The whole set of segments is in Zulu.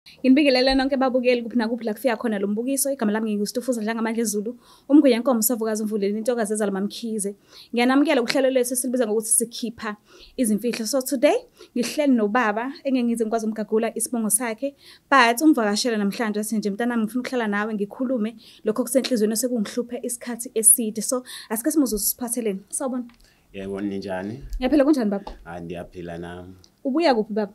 Nginibingelele nonke babukeli kuphi nakuphi la kufika khona lo mbukiso. Igama lami nginguStufuza Dlangamandla Zulu, umgwenyankomo savukazi umvuleni intokazi ezalwa MaMkhize. Ngiyanamukela kuhlelo lethu esilibiza ngokuthi sikhipha izimfihlo. So today ngihleli nobaba engeke ngize ngikwazi umgagula isibongo sakhe, but ungivakashele namhlanje athi nje, "Mntanami, ngifuna ukuhlala nawe ngikhulume lokho okusenhliziyweni osekungihluphe isikhathi eside." So asike simuzwe usiphatheleni. Sawubona. Yebo, ninjani? Ngiyaphila, kunjani baba? Hayi, ndiyaphila nami. Ubuya kuphi, baba?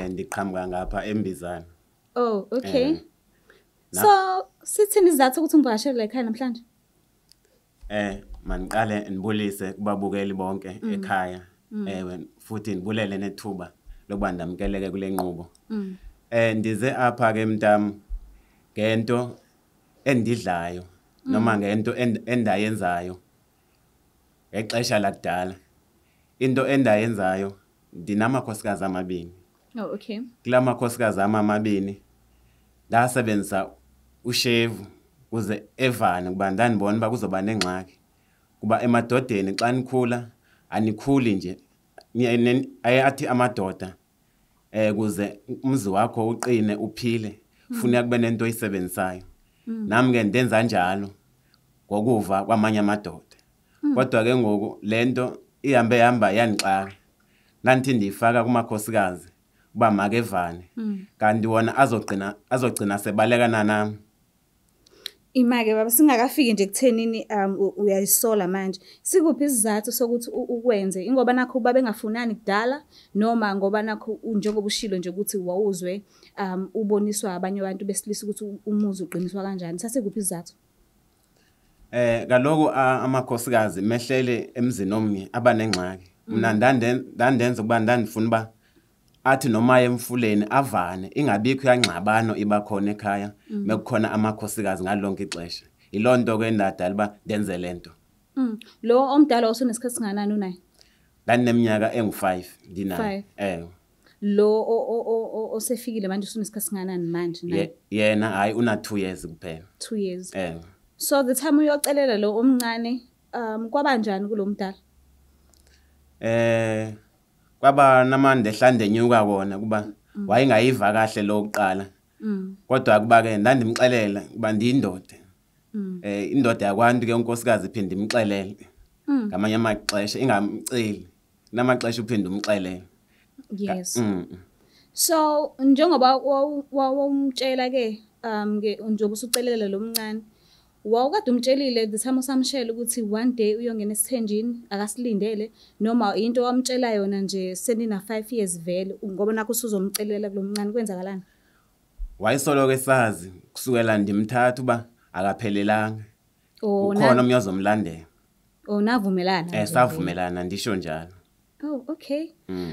Ndiqhamuka ngapha eMbizana. Oh, okay. So, sithini isizathu ukuthi ungivakashele la ekhaya namhlanje? Maniqale nibulise kubabukeli bonke ekhaya. Ewe, futhi nibulele nethuba lokuba ndamkeleke kule nqubo. Ndize apha ke, mntam, ngento endidlayo noma ngento endayenzayo ngexesha lakudala. Into endayenzayo, ndinamakhosikazi amabini. Oh, okay. Kula makhosikazi ami amabini ndasebenzisa ushevu kuze evane, kuba ndandibona uba kuzoba nengxaki. Kuba emadodeni xa nikhula anikhuli nje. Aye athi amadoda, kuze umzi wakho uqine uphile, funeka kube nento oyisebenzisayo. Nami ke ndenza njalo ngokuva kwamanye amadoda. Kodwa ke ngoku lento ihambe hamba yandixaka. Ndandithi ndiyifaka kumakhosikazi uba makevane, kanti wona azogcina sebalekana nami. Ima-ke baba, singakafiki nje ekuthenini uyayisola manje. Sikuphi isizathu sokuthi ukwenze? Ingoba nakhu babengafunani kudala noma ngoba nakhu njengoba ushilo nje ukuthi wawuzwe uboniswa abanye abantu besilisa ukuthi umuzi uqiniswa kanjani? Sasikuphi isizathu? Kaloku amakhosikazi mehlele emzini omnye abanengxaki. Mna ndandenza ukuba ndandifuna uba athi noma emfuleni avane, ingabikho yangxabano iba khona ekhaya mekukhona amakhosikazi ngalo lonke ixesha. Yiloo nto ke endadala uba ndenze le nto. Lo omdala usunesikhathi singakanani unaye? Ndandineminyaka engu-5 ndinaye. 5. Ewe. Lo osefikile manje usunesikhathi singakanani manje naye? Yena hayi, una 2 years kuphela. 2 years. Ewe. So the time uyocelela lo omncane, kwabanjani kulo mdala? Kwaba namandehla ndenyuka kona, kuba wayengayiva kahle lo kuqala. Kodwa kuba ke ndandimxelela kuba ndiyindoda. Indoda yakwantu ke unkosikazi iphinde imxelele. Ngamanye amaxesha ingamceli. Namaxesha uphinde umxelele. Yes. So njengoba wawumtshela ke ke njengoba usucelela lo mncane, wawukade umtshelile the time usamshela ukuthi one day uyongena esithenjini, akasilindele, noma into wamtshela yona nje senina 5 years vele, ngoba nakho usuzomcelela kulo mncane, kwenzakalani? Wayesoloko esazi kusukela ndimthatha uba akaphelelanga. Oh, Ukhona omnye ozomlandela. Oh, navumelana nje vele. Savumelana, ndisho njalo. Oh, okay.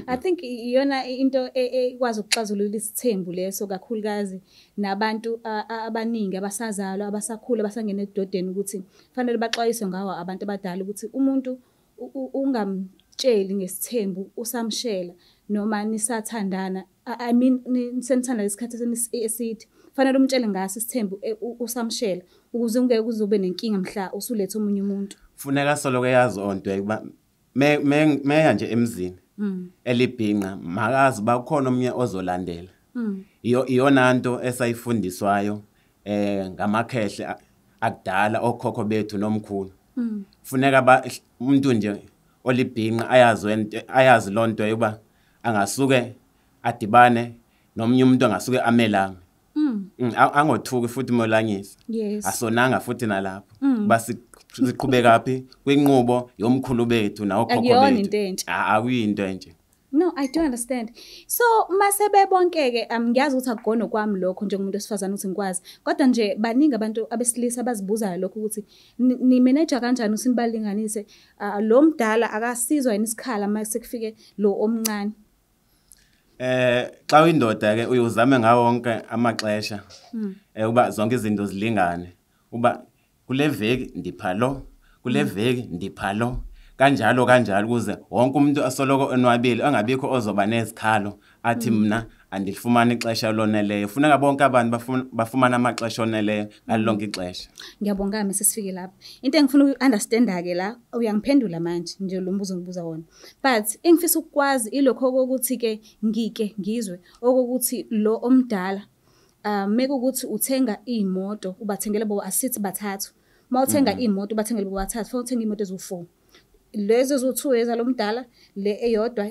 I think iyona into ekwazi ukuxazulula isithembu leso, kakhulukazi nabantu abaningi abasazalwa, abasakhula, abasangena ebudodeni, ukuthi fanele baxwayiswe ngawo abantu abadala ukuthi umuntu ungamtsheli ngesithembu usamshela noma nisathandana. I mean, senithandana isikhathi eside. Fanele umtshele ngaso isithembu usamshela ukuze ungeke uze ube nenkinga mhla usuletha omunye umuntu. Funeka soloko eyazi onto ukuba meya nje emzini elibhinqa makazi uba kukhona omnye ozolandela. Iyo iyona nto esayifundiswayo ngamakhehle akudala, okhokho bethu nomkhulu. Funeka ba umuntu nje olibhinqa ayazi wento, ayazi lonto yokuba angasuke adibane nomnye umuntu angasuke amelame. Angothuki futhi molanyisa. Asonanga futhi nalapho. Kuba siqhubeka phi kwinqubo yomkhulu bethu nawokhokho Akuyona bethu. into entsha. Akuyinto entsha. No, I do understand. So mase bebonke ke, ngiyazi ukuthi akugona kwami lokho njengomuntu wesifazane ukuthi ngikwazi. Kodwa nje baningi abantu abesilisa abazibuzayo lokho ukuthi ni manage kanjani ukuthi nibalinganise, lo mdala akasizwa yini isikhala mase kufike lo omncane? Xa uyindoda ke uyuzame ngawo wonke amaxesha uba zonke izinto zilingane. Uba kule veki ndipha lo, kule veki ndipha lo. Kanjalo kanjalo ukuze wonke umuntu asoloko onwabile, angabikho ozoba nezikhalo athi mina andilifumani ixesha loneleyo. Funeka bonke abantu bafumane amaxesha oneleyo ngalo lonke ixesha. Ngiyabonga mase sifike lapho. Into engifuna uku-understand ke la, uyangiphendula manje nje lo mbuzo ngibuza wona. But engifisa ukukwazi ilokho kokuthi ke ngike ngizwe okokuthi lo omdala Mekuwukuthi uthenga iy'moto ubathengele bo asithi bathathu. Uma uthenga iy'moto ubathengele bobathathu, fanele uthenge iy'moto eziwu-four. Lezi eziwu-two ezalo mdala, le eyodwa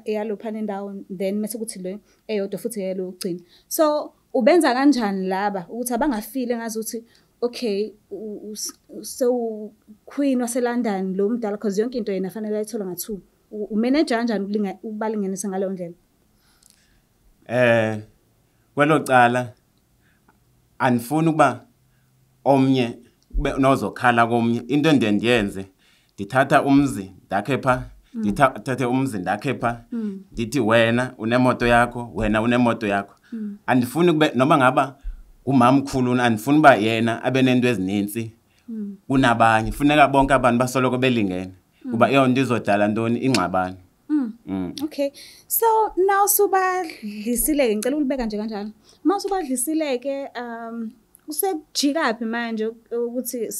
eyalophana indawo, then mese kuthi le eyodwa futhi eyalo wokugcina. So ubenza kanjani laba ukuthi abangafili engazuthi okay sewu-queen wase-London lo mdala, cause yonke into yena fanele ayithole nga-two. U-manage kanjani ukubalinganisa ngaleyo ndlela? Kwelo cala andifuni ukuba omnye kube nozokhala komnye. Into endiye ndiyenze, ndithatha umzi ndakhe pha, ndithathe umzi ndakhe pha, ndithi wena unemoto yakho, wena unemoto yakho. Andifuni kube noma ngaba ngumamkhulu, andifuni uba yena abe nento ezinintsi kunabanye. Funeka bonke abantu basoloko belingene, kuba eyona nto izodala ntoni? Ingxabano. Okay. So now subadlisile-ke, ngicela ukulibeka nje kanjalo. Uma usubadlisile-ke usekujikaphi manje ukuthi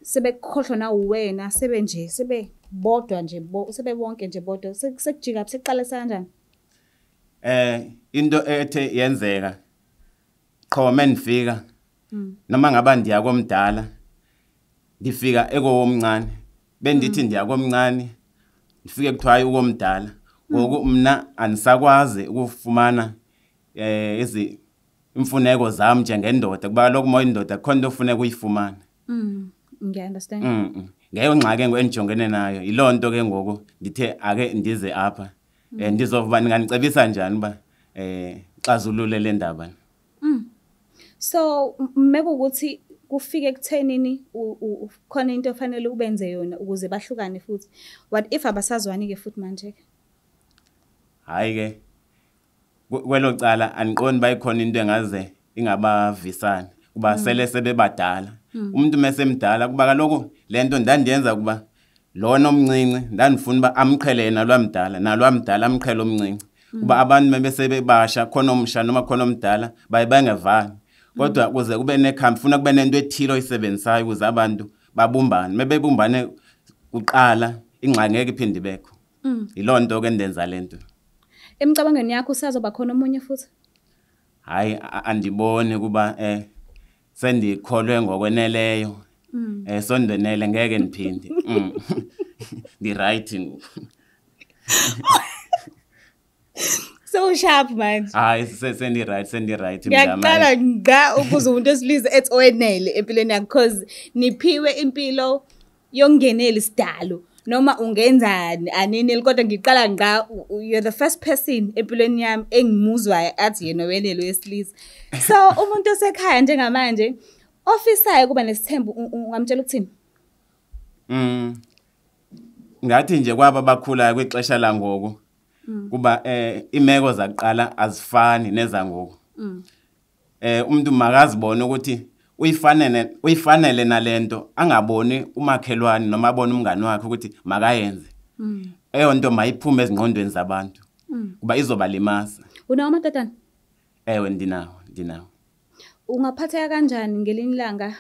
sebekhohlwa nawuwena, sebe nje sebe bodwa nje sebebonke nje bodwa, sekujikaphi, sekuqalisa kanjani? Into ethe yenzeka qho mendifika, noma ngaba ndiya komdala, ndifika ekowomncane, bendithi ndiya komncane, ndifike kuthiwa hayi ukomdala. Ngoku mna andisakwazi ukufumana ezi imfuneko zam njengendoda, kuba kaloku uma uyindoda kukhona into ofuneka uyifumane. Ngiya-understand. Ngeyo ngxaki endijongene nayo, yiloo nto ke ngoku ndithe ake ndize apha. Ndizova uba ninganicebisa njani uba xazulule le ndaba. So mekuwukuthi kufike ekuthenini khona into ofanele ubenze yona ukuze bahlukane futhi. What if abasazwani-ke futhi manje-ke? Hhayi ke, kwelo cala andiqondi uba ikhona into engaze ingabavisani, kuba sele sebebadala. Umuntu mesemdala, kuba kaloku le nto ndandiyenza kuba lona omncinci ndandifuna uba amqhele yena lwamdala, nalwamdala amqhele omncinci. Kuba abantu mebesebebasha, khona omsha noma khona omdala, baye bangevani. Kodwa kuze kube nekhambi, funa kube nento ethile oyisebenzisayo ukuze abantu babumbane. Mebebumbane kuqala, ingxaki ngeke iphinde ibekho. Yiloo nto ke endenza le nto. Emicabangweni yakho usazoba khona omunye futhi? Hayi, andiboni kuba sendikholwe ngokweneleyo. Sondenele ngeke ndiphinde. Ndi-right ngoku. So sharp manje. Hayi, sendi-right, sendi-right. Ngiyaqala nga ukuze umuntu wesilisa ethi owenele empilweni yakhe, because niphiwe impilo yokungenela isidalo. Noma ungenzani anineli, kodwa ngiqala nga you're the first person empilweni yami engimuzwayo athi yena wenele wesilisa. So umuntu osekhaya njengamanje ofisayo kuba nesithembu, ungamtshela ukuthini? Ngathi nje kwaba abakhulayo kwixesha langoku, kuba imeko zakuqala azifani nezangoku. Umuntu makazibone ukuthi uyifanele nalento, angaboni umakhelwane noma abone umngani wakhe ukuthi makayenze. Eyo nto mayiphume ezingqondweni zabantu, kuba izobalimaza. Unawo amadodana? Ewe, ndinawo. Ungaphatheka kanjani ngelinye ilanga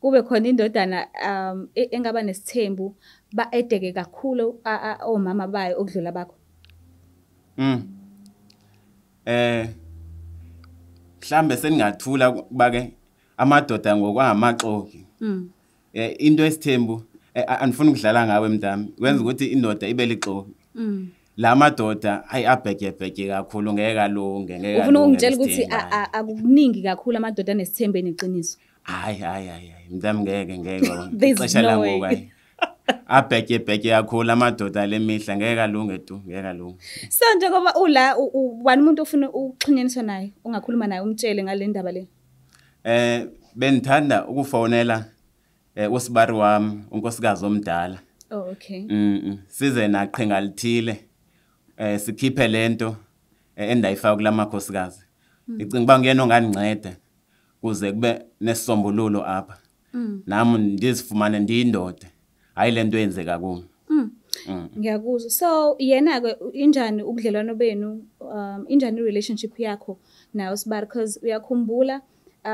kube khona indodana engaba nesithembu, ba-edeke kakhulu omama bayo okudlula bakho? Mhlambe sengingathula kuba ke amadoda ngokwangamaxoki. Into esithembu, andifuni ukudlala ngawe mntami, kwenza ukuthi indoda ibe lixoki. La madoda ayi abhetyebhetye kakhulu, ngeke alunge, ngeke Ufuna alunge ukungitshela ukuthi lesithembu, hayi. Akukuningi kakhulu amadoda anesithembu eneqiniso? Hayi, hayi, hayi, hayi, mntami, ngeke, ngeke baba. There's Ixesha no langoku, way. hayi. Abhetyebhetye kakhulu amadoda le mihla, ngeke alunge tu, ngeke alunge. So njengoba ula, ubani umuntu ofuna ukuxhunyaniswa naye, ungakhuluma naye umtshele ngale ndaba le? Bendithanda ukufonela usibari wami, unkosikazi omdala. Oh, okay. Size naqhinga lithile. Sikhiphe lento endayifaka kulamakhosikazi. Ndicinga uba nguyena ongandinceda kuze kube nesisombululo apha. Nami ndizifumane ndiyindoda. Hayi lento eyenzeka kum. Ngiyakuzwa. So yena ke injani ubudlelwano benu, injani relationship yakho naye usibari, because uyakhumbula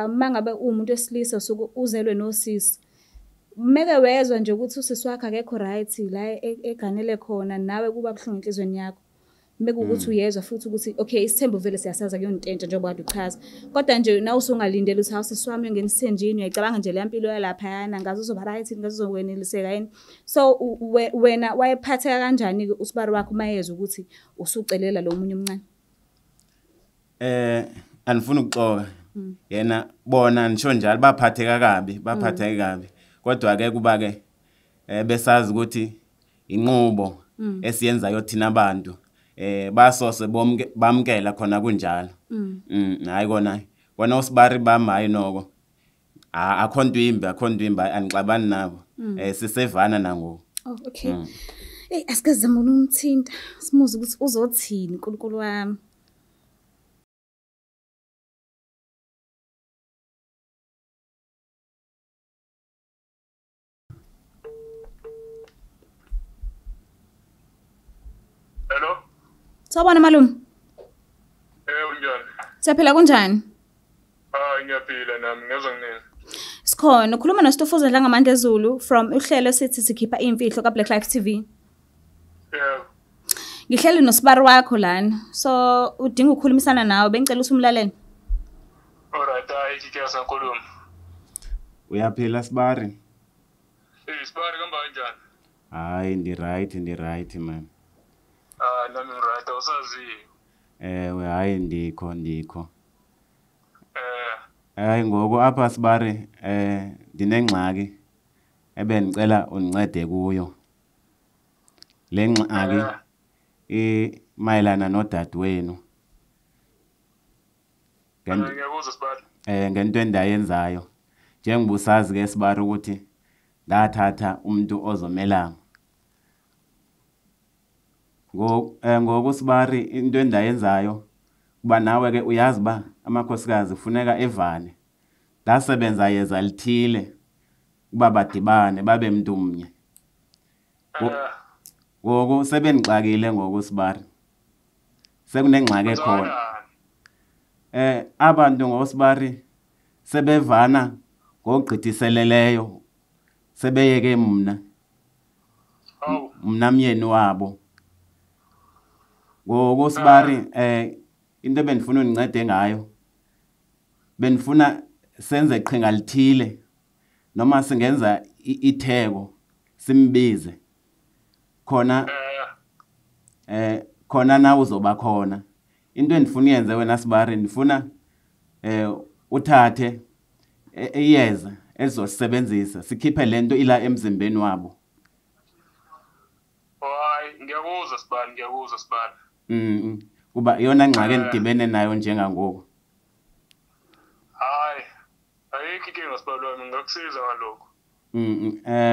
mangabe uwumuntu wesilisa usuke uzelwe nosisi. Meke wezwa nje ukuthi usisi wakhe akekho right la eganele khona, nawe kuba buhlungu enhlizweni yakho. Mekuwukuthi uyezwa futhi ukuthi okay, isithembu vele siyasaza kuyontentsha njengoba kade uchaza. Kodwa nje nawe usungalindela ukuthi hawu sisi wami uyongena esithenjini, uyayicabanga nje leya mpilo yalaphayana, ngaze uzoba right, ngaze uzokweneliseka yini. So wena wayephatheka kanjani-ke usibari wakho uma yezwa ukuthi usucelela lo munye omncane? Andifuni ukuxoka. Yena bona nisho njalo baphatheka kabi, baphatheka kabi. Kodwa ke kuba ke besazi ukuthi inqubo esiyenzayo thina abantu basose bamkela khona kunjalo. Hayi kona kona usibari bami hayi noko. Akho nto imbi, akho nto imbi, anixabani nabo. Sisevana nangoku. Oh, okay. Hey, asike sizame ukumthinta, simuze ukuthi uzothini uNkulunkulu wami. Hello? Sawubona malume. Unjani? Siyaphila, kunjani? Ngiyaphila nami, ngiyezwa nginini. Sikhona, ukhuluma noStofuza Dlangamandla Zulu from uhlelo sithi sikhipha imfihlo ka Black Life TV. Yebo. Ngihleli nosibari wakho lana. So udinga ukukhulumisana nawe, bengicela ukuthi umlalele. Alright, hayi ngiyazwa ngikhuluma. Uyaphila sibari? Sibari kamba kanjani? Hayi ndi right, ndi right man. Nami right, awusazi. Hayi ndikho. Hayi ngoku apha sibari ndinengxaki ebendicela undincede kuyo. Le ngxaki imayelana nodadewenu. Ngiyakuzwa sibari. Ngento endayenzayo. Njengoba usazi ke sibari ukuthi ndathatha umuntu ozomelama. Ngoku sibari into endayenzayo kuba nawe ke uyazi ba amakhosikazi kufuneka evane. Ndasebenza yeza lithile kuba badibane babe mntu mnye. Ngoku sebendixakile ngoku sibari. Sekunengxaki ekhona. Abantu ngosibari sebevana ngokugqithiseleleyo sebeyeke mna. Mna myeni wabo. Ngoku sibari into ebendifuna undincede ngayo, bendifuna senze iqhinga lithile noma singenza itheko simbize khona khona nawe uzoba khona. Into endifuna uyenze wena sibari, ndifuna uthathe iyeza elizosebenzisa sikhiphe lento ila emzimbeni wabo. Hayi ngiyakuzwa sibari, ngiyakuzwa sibari. Kuba iyona ngxaki endidibene nayo njengangoku. Hayi ayikho inkinga sibari wami, ngingakusiza ngalokho.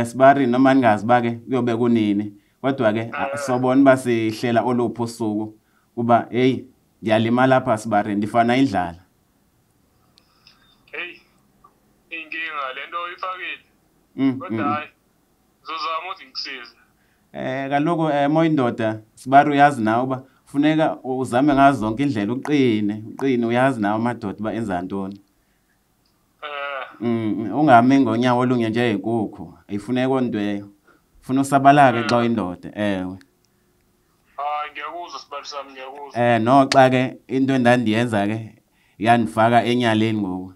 Sibari noma ningazi ba ke kuyobe kunini, kodwa ke sobona uba sihlela oluphi usuku kuba hey ndiyalimala lapha sibari, ndifana indlala. Hey inkinga lento oyifakile. Kodwa hayi ngizozama ukuthi ngikusize. Kaloku moyindoda sibari uyazi nawe uba funeka uzame ngazo zonke indlela uqine, uqine uyazi nawe amadoda uba enza ntoni. Ungami ngonyawo olunye njengenkukhu, ayifuneki ntweyo. Funa usabalake xa uyindoda, ewe. Hayi ngiyakuzwa sibari sami, ngiyakuzwa. Noxa ke into endandiyenza ke yandifaka enyaleni ngoku.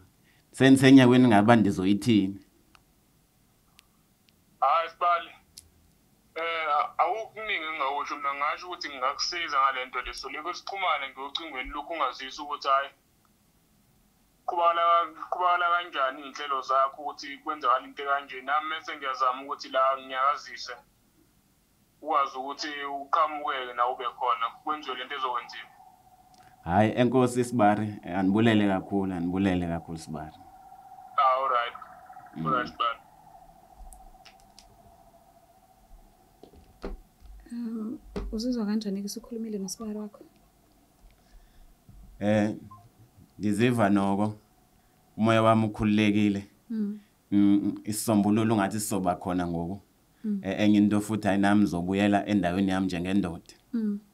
Sendisenyakweni ngaba ndizoyithini. Hayi sibali. Awukho kuningi engingakusho mina, ngingasho ukuthi ngingakusiza ngale nto le. So leko sixhumane ngocingweni lokhu ungazisa ukuthi hayi kubala kanjani iy'nhlelo zakho ukuthi kwenzakala into ekanje. Nami mese ngiyazama ukuthi la nginyakazise ukwazi ukuthi uqhamukeke nawe ube khona kwenziwe lento ezokwenziwa. Hayi enkosi sibari, andibulele kakhulu, andibulele kakhulu sibari. All right. All right sibari. Uzizwa kanjani ke usukhulumile nosibari wakho? Ndiziva noko umoya wami ukhululekile. Isisombululo ungathi sizoba khona ngoku. Enye into futhi ayinami ngizobuyela endaweni yami njengendoda.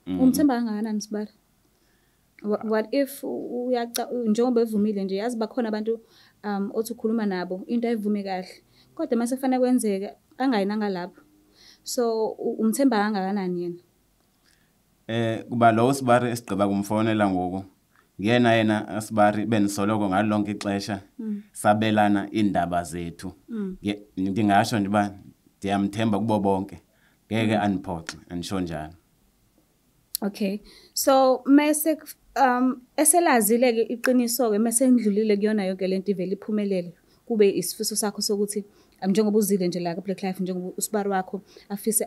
Umthemba kangakanani sibari? What if uyaca njengoba evumile nje, yazi bakhona abantu othi ukhuluma nabo into ayivume kahle kodwa mase kufanele kwenzeke angayinanga lapho. So umthemba kangakanani yena? Kuba lo sibari esigqiba kumfonela ngoku ngiyena yena asibari benisoloko ngalonke ixesha sabelana indaba zethu. Ndingasho nje uba ndiyamthemba kubo bonke, ngeke aniphoxe, andisho njalo. Okay, so mase eselazile ke iqiniso ke mase ngidlulile kuyona yonke lento ivele iphumelele, kube isifiso sakho sokuthi njengoba uzile nje la ku-Black Life, njengoba usibari wakho afise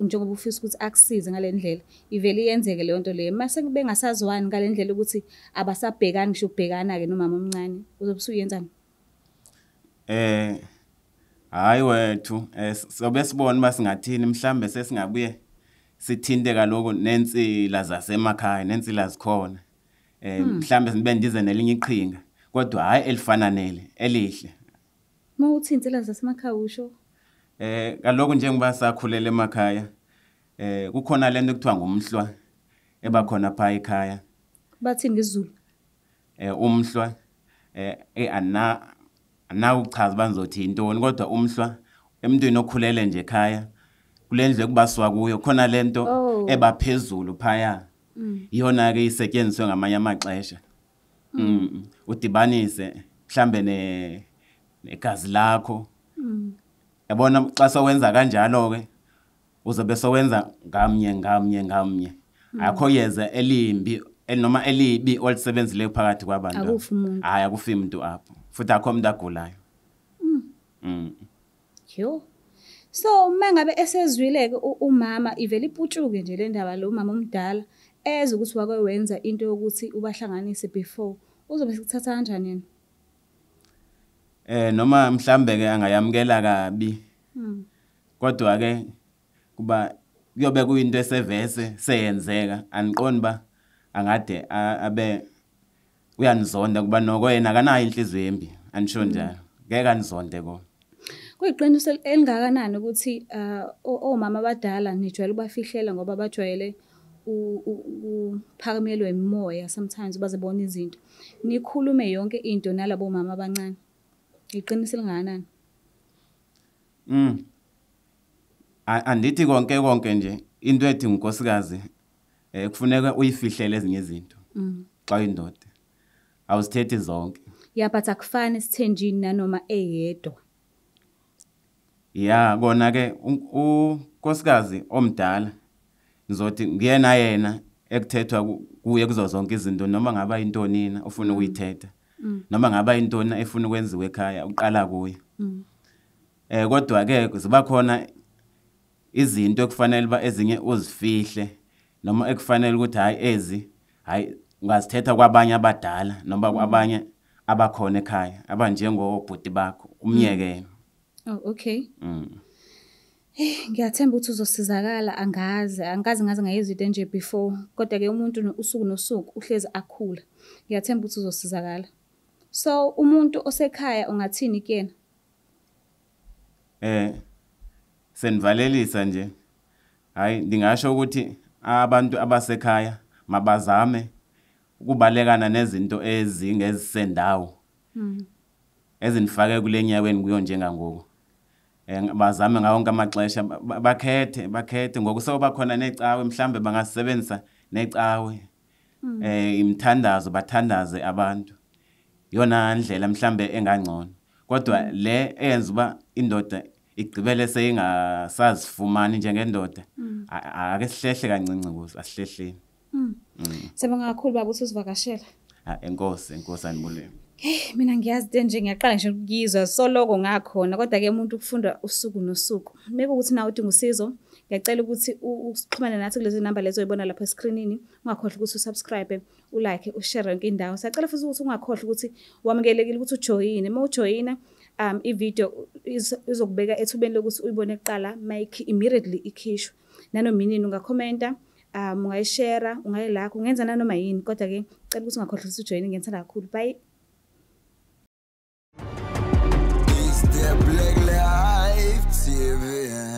njengoba ufisa ukuthi akusize ngale ndlela, ivele iyenzeke leyo nto leyo. Mase bengasazwani ngale ndlela ukuthi abasabhekani ngisho ukubhekana-ke nomama omncane, uzobe usuyenzani? Hayi wethu, sobe sibone uba singathini, mhlambe sesingabuye sithinte kaloku nensila zasemakhaya, nensila zikhona. Mhlambe sibe ndize nelinye iqhinga, kodwa hayi elifana neli, elihle. Uma uthi insila zasemakhaya usho? Kaloku njengoba sakhulela emakhaya, kukhona lento ekuthiwa ngumhlwa ebakhona pha ekhaya. Bathini ngesiZulu? Umhlwa anawuchaza uba nizothi yintoni, kodwa umhlwa emntwini okhulele nje ekhaya, kule ndlu ekubaswa kuyo khona lento ebaphezulu phaya. Iyona ke isetyenziswe ngamanye amaxesha. Udibanise mhlambe negazi lakho. Yabona xa sowenza kanjalo ke uzobe sowenza ngamnye ngamnye ngamnye. Akho yeza elimbi noma elibi olisebenzileyo phakathi kwabantu. Akufi umuntu. Hayi, akufi umuntu apho. Futhi akho umuntu agulayo. Yo. So mangabe esezwile ke umama ivele iputshuke nje le ndaba lo mama omdala eze ukuthi wake wenza into yokuthi ubahlanganise before, uzobe sekuthatha kanjani yena? Noma mhlambe ke angayamkela kabi. Kodwa ke kuba kuyobe kuyinto esevese seyenzeka, andiqondi ba angade abe uyanizonda kuba noko yena akanayo inhliziyo embi, andisho njalo. Ngeke anizonde ko. Kuyiqiniso elingakanani ukuthi omama abadala nijwayele ukubafihlela ngoba bajwayele ukuphakamelwa imimoya sometimes baze bona izinto. Nikhulume yonke into nalabo mama abancane. Iqiniso elingakanani? Andithi konke konke nje into ethi unkosikazi kufuneka uyifihlele ezinye izinto. Xa uyindoda awuzithethi zonke. Yeah, but akufani esithenjini nanoma eyedwa. Ya, kona ke unkosikazi omdala ngizothi nguyena yena ekuthethwa kuye kuzo zonke izinto, noma ngaba intoni na ufuna ukuyithetha, noma ngaba intoni efuna ukwenziwa ekhaya uqala kuye. Kodwa ke ziba khona izinto ekufanele ba ezinye uzifihle, noma ekufanele ukuthi hayi ezi hayi ungazithetha kwabanye abadala noma kwabanye abakhona ekhaya abanjengobhuti bakho, umyekele. Oh, okay. Ngiyathemba ukuthi uzosizakala, angazi ngaze ngayizwa into enje before, kodwa ke umuntu usuku nosuku uhlezi akhula. Ngiyathemba ukuthi uzosizakala. So umuntu osekhaya ungathini kuyena? Senivalelisa nje. Hayi, ndingasho ukuthi abantu abasekhaya mabazame ukubalekana nezinto ezingezisendawo. Ezinifake kule nyakweni kuyo njengangoku. Bazame ngawo wonke amaxesha, bakhethe ngokusoba khona necawe, mhlambe bangasebenzisa necawe. Imithandazo, bathandaze abantu. Yona ndlela mhlambe engangcono. Kodwa le eyenza uba indoda igqibele seyingasazifumani njengendoda, ake sihlehle kancinci kuzo, asihlehleni. Siyabonga kakhulu baba ukuthi usivakashela. Enkosi, enkosi anibulele. Hey, mina ngiyazi nje ngiyaqala nje ukuyizwa soloko ngakhona, kodwa ke umuntu ukufunda usuku nosuku. Meke ukuthi nawe udinga usizo, ngiyacela ukuthi uxhumane nathi kulezi namba lezo oyibona lapha escreenini. Ungakhohlwa ukuthi usubscribe, ulike, ushare yonke indawo. Siyacela futhi ukuthi ungakhohlwa ukuthi wamukelekile ukuthi ujoyine. Uma ujoyina i-video izokubeka ethubeni lokuthi uyibone kuqala mayikhi immediately ikhishwa. Nanoma inini ungakhomenta, ungayishare, ungayilike, ungenza nanoma yini, kodwa ke cela ukuthi ungakhohlwa ukuthi ujoyine. Ngiyethanda kakhulu. Bye. It's the Black Life TV.